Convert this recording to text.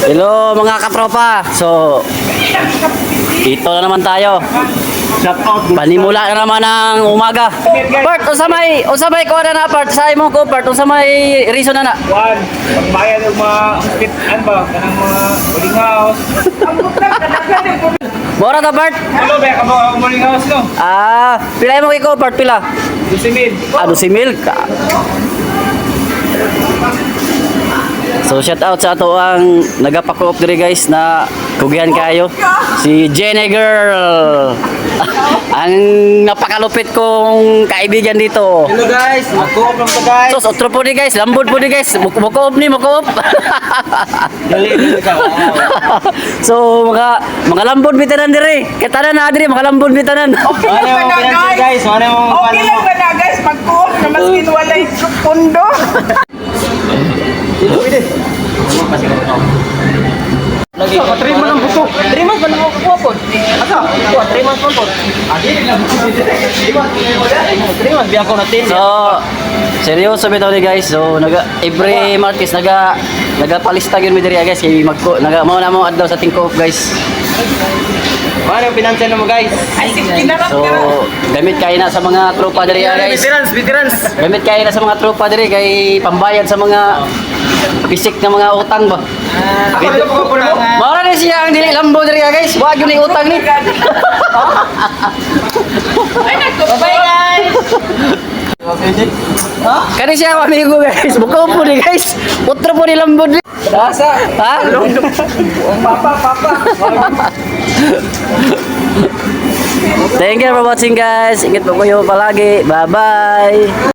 Hello, mga katropa. So, ito na naman tayo. Shout out. Panimula na naman ng umaga. Bart, unsa may kuha na na, Bart? Sa imong ko, Bart, unsa may reason na na? One, pagbayad og mga hospital, ano ba, kanang mga boarding house. Bora ta, Bart? Ano ba, ka mga boarding house, no? Ah, pila mo kay ko, Bart, pila? 12,000. Ano si Milk? So shout out sa ato ang nagapa-coop diri, guys, na kugihan kayo. Si Jenny Girl. Ang napakalupit kong kaibigan dito. Hello guys, mag-co-op lang to, guys. So, otro po ni, guys, lambod po ni, guys. Mo-coop ni, mo-coop. Dali, dali ka. So mga lambod bitanan diri. Kitanan na diri mga lambod bitanan. Ano mo pinansin, guys? Ano mo Okay lang ba na, guys, mag-coop na maskin wala yung pundo? Lagi. 3 months ang buto. 3 months ba na ako kuha po? Asa? Kuha 3 months man po. Ah, dili lang. 3 months biya ko na 10. So, seryoso bitaw ni, guys. So, naga every Martes nagapalista gyud mi diri, guys, kay magko naga mao na mo adlaw sa ting co-op, guys. Ano yung pinansin mo, guys? Ay, sige, kinarap So, gamit kayo na sa mga tropa diri, guys. Veterans, veterans. Gamit kayo na sa mga tropa diri kay pambayad sa mga pisik na mga utang ba. Ako rin po po na. Mao na ni siya ang dili lambo diri, guys. Wa gyud ni utang ni. Ay, nagtupay. Bye guys. Kani siya ang amigo, guys. Bukaw po ni, guys. Utro po ni lambo ni. Ha? Ha? Papa, papa. Thank you for watching, guys. Ingat po kayo palagi. Bye-bye.